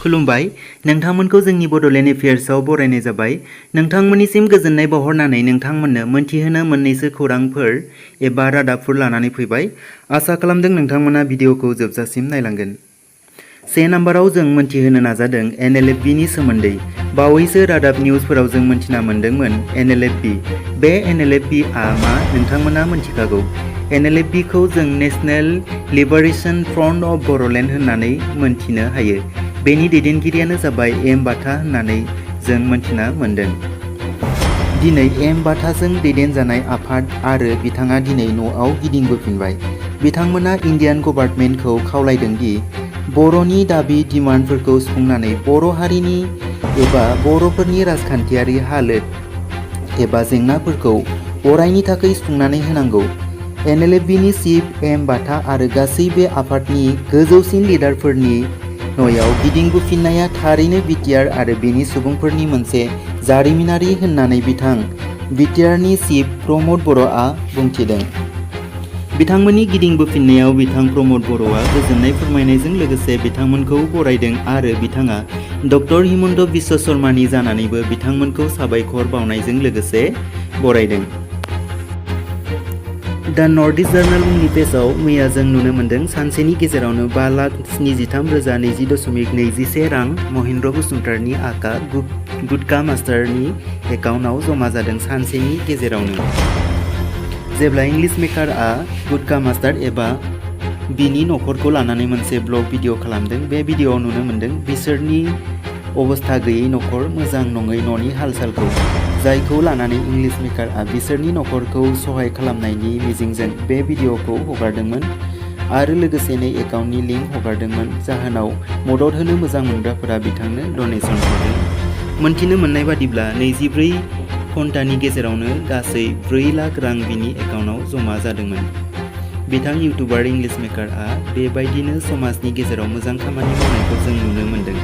खुलुमबाय नोंथांमोनखौ जोंनि बड'लेण्ड एफेयार्सआव बरायनाय जाबाय। नोंथांमोननिसिम गोजोननाय बावहरनानै नोंथांमोननो मोनथिहोनो मोननैसो खौरांफोर एबा रादाबफोर लानानै फैबाय। आसा खालामदों नोंथांमोना भिडिअखौ जोबजासिम नायलांगोन। 1 नाम्बाराव जों मोनथिहोनो नाजादों Nlfb नि सोमोन्दै। बावैसो रादाब निउजफोराव जों मोनथिना मोन्दोंमोन Nlfb। बे Nlfb आ मा नोंथांमोना मोनथिखागौ। Nlfb खौ जों national liberation front of Bodoland होननानै मोनथिनो हायो। बेनि दैदेनगिरियानो जाबाय एम बाथा होननानै जों मोनथिना मोन्दों। दिनै एम बाथाजों दैदेनजानाय आफाद आरो बिथाङा दिनै न'आव गिदिंबोफिनबाय। बिथांमोना इन्डियान गभर्नमेन्टखौ खावलायदों दि बर'नि दाबि डिमान्डफोरखौ सुफुंनानै बर' हारिनि एबा बर'फोरनि राजखान्थियारि हालोद एबा जेंनाफोरखौ अरायनि थाखाय सुफुंनानै होनांगौ। Nlfb नि चिफ एम बाथा आरो गासैबो आफादनि गोजौसिन लिडारफोरनि न'आव गिदिंबोफिननाया थारैनो बिटिआर आरो बेनि सुबुंफोरनि मोनसे जारिमिनारि होननानै बिटिआरनि चिफ प्रमद बर'आ बुंथिदों। बिथांमोननि गिदिंबोफिननायाव बिथां प्रमद बर'आ गोजोननाय फोरमायनायजों लोगोसे बिथांमोनखौ बरायदों आरो बिथाङा डक्टर हिमन्त बिश्व शर्मानि जानानैबो बिथांमोनखौ साबायखर बावनायजों लोगोसे बरायदों। दा नर्थ इस्ट जार्नाल मुंनि पेजआव मैया जों नुनो मोन्दों सानसेनि गेजेरावनो 5,73,20.21 रां महेन्द्र बसुमतारीनि आका गुटखा मास्टारनि एकाउन्टआव जमा जादों सानसेनि गेजेरावनो। जेब्ला इंलिश मेकारआ गुटखा मास्टार एबा बिनि नखरखौ लानानै मोनसे ब्लग भिडिअ खालामदों। बे भिडिअआव नुनो मोन्दों बिसोरनि अबस्था गैयै नखर, मोजां नङै न'नि हाल-सालखौ, जायखौ लानानै इंलिश मेकारआ बिसोरनि नखरखौ सहाय खालामनायनि मिजिंजों बे भिडिअखौ हगारदोंमोन आरो लोगोसेनो एकाउन्टनि लिंक हगारदोंमोन, जाहोनाव मदद होनो मोजां मोनग्राफोरा बिथांनो डनेसन हरदों। मोनथिनो मोननाय बादिब्ला 24 घन्टानि गेजेरावनो गासै 4 लाख रां बिनि एकाउन्टआव जमा जादोंमोन। बिथां इउटुबार इंलिश मेकारआ बेबायदिनो समाजनि गेजेराव मोजां खामानि मावनायखौ जों नुनो मोन्दों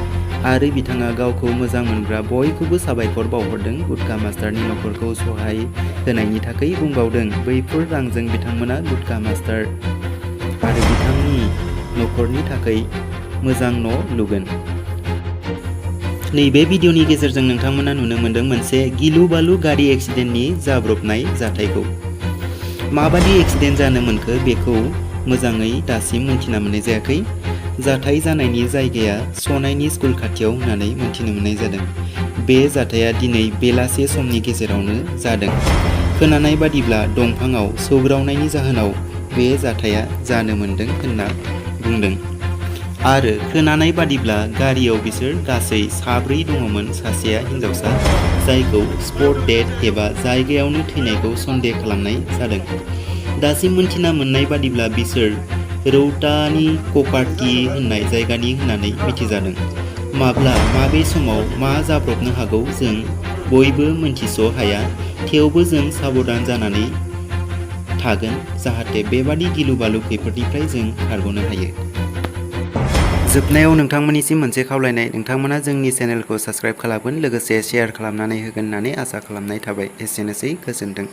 आरो बिथाङा गावखौ मोजां मोनग्रा बयखौबो साबायखर बावहरदों। गुटखा मास्टारनि नखरखौ सहाय होनायनि थाखाय बुंबावदों बैफोर रांजों बिथांमोना गुटखा मास्टार आरो बिथांनि नखरनि थाखाय मोजां न' लुगोन। नैबे भिडिअनि गेजेरजों नोंथांमोना नुनो मोन्दों मोनसे गिलु-बालु गारि एक्सिडेन्टनि जाब्रबनाय जाथायखौ। माबादि एक्सिडेन्ट जानो मोनखो बेखौ मोजाङै दासिम मोनथिना मोननाय जायाखै। जाथाय जानायनि जायगाया सनाइनि स्कुल खाथियाव होननानै मोनथिनो मोननाय जादों। बे जाथाया दिनै बेलासे समनि गेजेरावनो जादों। खोनानाय बादिब्ला दंफाङाव सौग्रावनायनि जाहोनाव बे जाथाया जानो मोन्दों होनना बुंदों आरो खोनानाय बादिब्ला गारियाव बिसोर गासै 4 दङमोन। सासेया हिनजावसा, जायखौ स्पट डेथ एबा जायगायावनो थैनायखौ सन्देह खालामनाय जादों। दासिम मोनथिना मोननाय बादिब्ला बिसोर रौतानि कपार्टि होननाय जायगानि होननानै मिथिजादों। माब्ला माबे समाव मा जाब्रबनो हागौ जों बयबो मोनथिस' हाया, थेवबो जों साबधान जानानै थागोन जाहाथे बेबादि गिलु-बालु खैफोदनिफ्राय जों खारग'नो हायो। जोबनायाव नोंथांमोननिसिम मोनसे खावलायनाय, नोंथांमोना जोंनि चेनेलखौ साबस्क्राइब खालामगोन लोगोसे शेयार खालामनानै होगोन होननानै आसा खालामनाय थाबाय। एसेनोसै, गोजोन्थों।